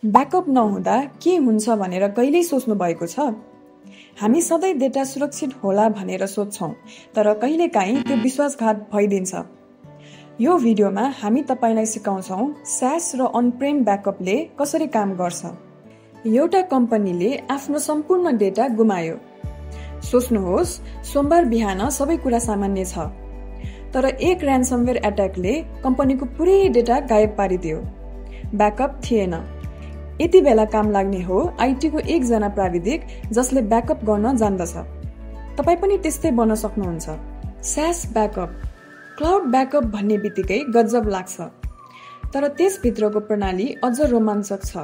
Backup नहुँदा के हुन्छ भनेर कहिल्यै सोच्नु भएको छ? हामी सधैँ डेटा सुरक्षित होला भनेर सोच्छौँ, तर कहिलेकाहीँ त्यो विश्वासघात भइदिन्छ। यो भिडियोमा हामी तपाईलाई सिकाउँछौँ SaaS र अन-प्रेम ब्याकअपले कसरी काम गर्छ। एउटा कम्पनीले आफ्नो सम्पूर्ण डेटा गुमायो। सोच्नुहोस्, सोमबार बिहान सबै कुरा सामान्य छ, तर एक र्यान्समवेयर एट्याकले कम्पनीको पुरै डेटा गायब पारिदियो। ब्याकअप थिएन। यति बेला काम लाग्ने हो आईटीको एकजना प्राविधिक जसले ब्याकअप गर्न जान्दछ। तपाई पनि त्यस्तै बन्न सक्नुहुन्छ। SaaS ब्याकअप, क्लाउड ब्याकअप भन्ने बित्तिकै गजब लाग्छ, तर त्यसभित्रको प्रणाली अझ रोमाञ्चक छ,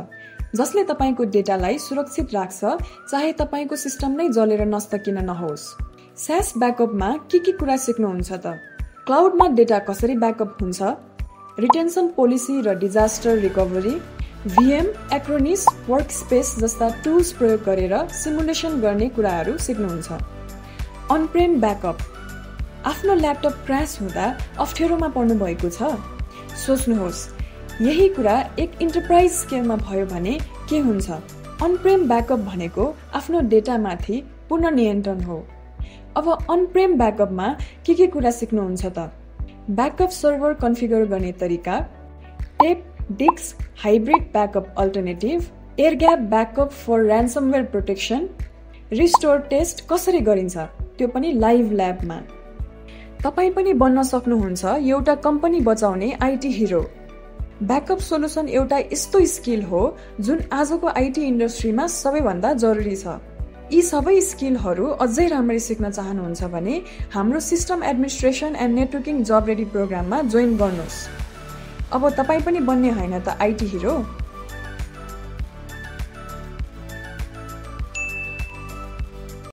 जसले तपाईको डेटालाई सुरक्षित राख्छ, चाहे तपाईको सिस्टम नै जलेर नष्ट किन नहोस्। SaaS ब्याकअपमा के कुरा सिक्नुहुन्छ त? क्लाउडमा डेटा कसरी ब्याकअप हुन्छ, रिटेन्सन पोलिसी र disaster recovery, VM, Acronis, workspace जस्ता टुल्स प्रयोग गरेर सिमुलेसन गर्ने कुराहरू सिक्नुहुन्छ। अन-प्रेम ब्याकअप, आफ्नो ल्यापटप क्र्यास हुँदा अप्ठ्यारोमा पर्नु भएको छ? सोच्नुहोस्, यही कुरा एक इन्टरप्राइज स्केलमा भयो भने के हुन्छ? अन-प्रेम ब्याकअप भनेको आफ्नो डेटामाथि पूर्ण नियन्त्रण हो। अब अन-प्रेम ब्याकअपमा के कुरा सिक्नुहुन्छ त? ब्याकअप सर्भर कन्फिगर गर्ने तरिका, tape disk hybrid backup alternative, air gap backup for ransomware protection, restore test कसरी गरिन्छ त्यो पनि लाइभ ल्याबमा। तपाई पनि बन्न सक्नुहुन्छ एउटा कम्पनी बचाउने आईटी हिरो। ब्याकअप सोलुसन एउटा यस्तो स्किल हो जुन आजको आईटी इन्डस्ट्रीमा सबैभन्दा जरुरी छ। यी सबै स्किलहरू अझै राम्ररी सिक्न चाहनुहुन्छ भने हाम्रो system administration and networking job ready प्रोग्राममा जोइन गर्नुहोस्। अब तपाई पनि बन्ने होइन त आईटी हिरो?